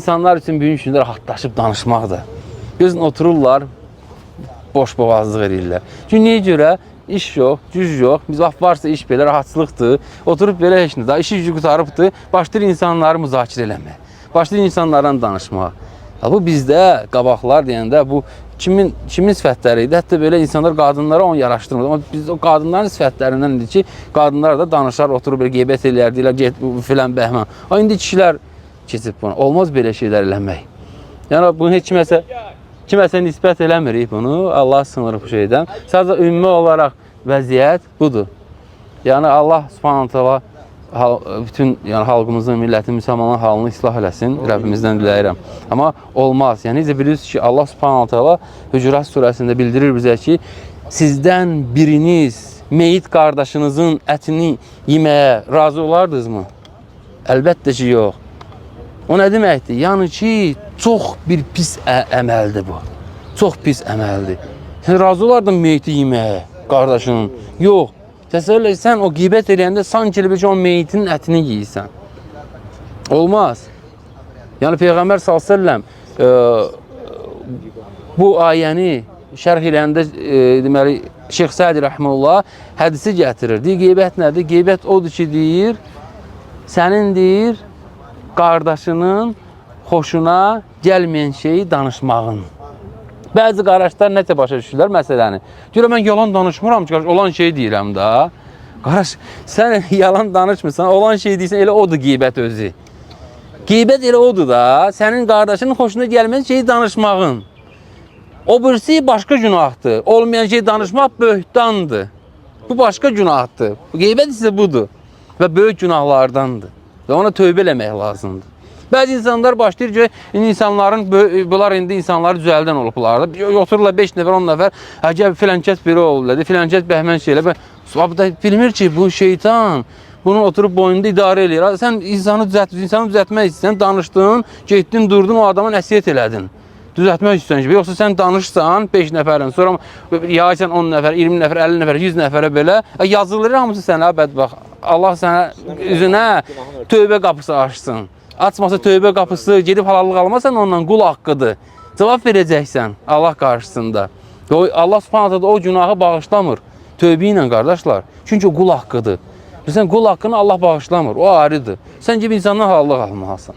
İnsanlar üçün bugünkü gündə rahatlaşıb danışmaqdır. Gözün otururlar, boş boğazlıq eləyirlər. Çünki niyə görə? İş yox, güc yox. Biz vaxt varsa iş belə rahatçılıqdır. Oturub belə heç nə, daha işi gücü qurtarıbdır. Başlayır insanları müzakirə eləməyə. Başlayır insanlarla danışmağa. Ya bu bizdə qabaqlar deyəndə bu kimin sifətləri idi? Hətta belə insanlar qadınlara onu yaraşdırmır. Amma biz o qadınların sifətlərindən idi ki, qadınlar da danışar, oturub bir qeybət eləyər, deyirlər get filan bəhman. A indi kişilər keçib buna. Olmaz belə şeylər eləmək. Yəni bunu heç kiməsə nisbət eləmirik bunu. Allah sınır bu şeydən. Sadəcə ümumi olaraq vəziyyət budur. Yəni Allah Subhanahu taala bütün yəni xalqımızın, millətin, müsəlmanların halını islah eləsin. Rəbbimizdən diləyirəm. Amma olmaz. Yəni necə bilirsiniz ki, Allah Subhanahu taala Hücurat surəsində bildirir bizə ki, sizdən biriniz meyit qardaşınızın ətini yeməyə razı olardınızmı? Əlbəttə ki, yox. O nə deməkdir? Yəni ki, çox bir pis əməldir bu. Çox pis əməldir. Sən razı olardın meyiti yeməyə qardaşının? Yox. Təsəvvür et, sən o qeybət eləyəndə sanki elə bil ki, o meyitinin ətini yeyirsən. Olmaz. Yəni Peyğəmbər sallallahu əleyhi və səlləm bu ayəni şərh eləyəndə deməli Şeyx Sədi rəhməhullah hədisi gətirir. Deyir, qeybət nədir? Qeybət odur ki, deyir, sənin deyir qardaşının xoşuna gəlməyən şeyi danışmağın. Bəzi qardaşlar necə başa düşürlər məsələni? Deyirlər, mən yalan danışmıram ki, qardaş, olan şeyi deyirəm da. Qardaş, sən yalan danışmırsan, olan şeyi deyirsən, elə odur qeybət özü. Qeybət elə odur da, sənin qardaşının xoşuna gəlməyən şeyi danışmağın. O birisi başqa günahdır. Olmayan şey danışmaq böhtandır. Bu başqa günahdır. Qeybət isə budur və böyük günahlardandır. Və ona tövbə eləmək lazımdır. Bəzi insanlar başlayır ki, indi insanların bunlar indi insanları düzəldən olublar da. Otururlar 5 nəfər, 10 nəfər, hə gəl filan kəs biri oldu, filan kəs bəhmən şey elə. Bu da bilmir ki, bu şeytan bunu oturub boynunda idarə eləyir. Sən insanı düzəlt, insanı düzəltmək istəyirsən, danışdın, getdin, durdun, o adama nəsihət elədin. Düzəltmək istəyirsən ki, yoxsa sən danışsan 5 nəfərin, sonra yaysan 10 nəfər, 20 nəfər, 50 nəfər, 100 nəfərə belə, yazılır hamısı sənə bədbəxt. Allah sənə üzünə tövbə qapısı açsın. Açmasa tövbə qapısı, gedib halallıq almasan ondan qul haqqıdır. Cavab verəcəksən Allah qarşısında. Və Allah Subhanahu taala o günahı bağışlamır. Tövbə ilə qardaşlar. Çünki o qul haqqıdır. Bilirsən, qul haqqını Allah bağışlamır. O ayrıdır. Sən gibi insandan halallıq almalısan.